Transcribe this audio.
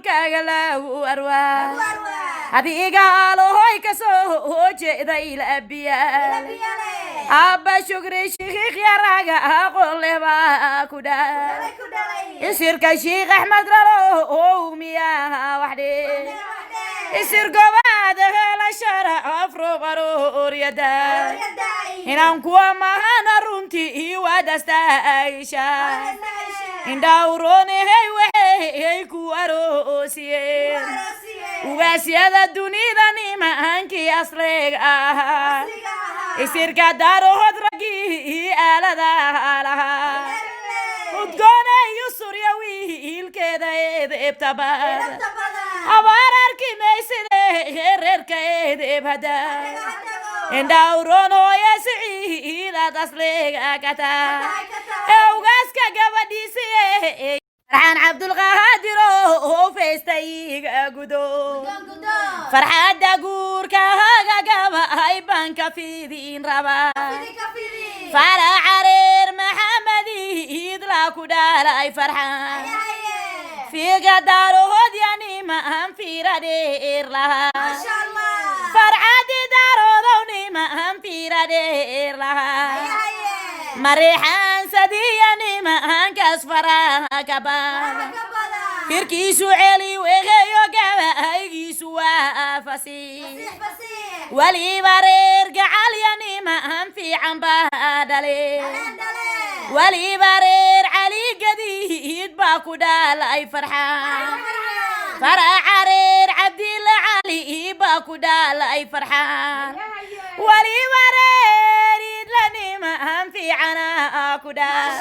Guurkaaga lagu arwaa adiga alohoy ka soo jeeday labiya. Abba Shukri Shiikh yaraga aqoon leh baa ku dhaa isirka Shiikh Axmed Ralo miyaa waxdhe isir gobaad hela sharaf robaroryada inaan kuwa mahana runtii wadastaisha indhawroonehey waxay ku aroosiyeen ugaasyada dunida nimaankii asleeg ahaa isirka daarohod raggii aalada lahaa udgooneyu surya wiilkeeda eedeebtabad abaar arki mayside reerka eedeebhada indhawroon hooya siciidaad asleega kata ee ugaaska gabadhiisi Farxaan Cabdulqaadir oo feestayga gudo farxadda guurkaaga gabay baan ka fidin rabaa. Faraca reer Maxamed Iidla ku dhalay Farxaan fiiga daarood yanimaan fiira dheer lahaa farcadi daaroodow nimaan fiira dheer lahaa Mareexaan sadiya nimaankaas faraha ka badan firkiisu celi wegeyo gabaygiisu waa fasiix weliba reer gacalya nimaan fiican baa dhale weliba reer Cali Gadiid baa ku dhalay Farxaan faraca reer Cabdila Cali baa ku dhalay Farxaan weliba reer Idla nimaan fiicana ku dhal.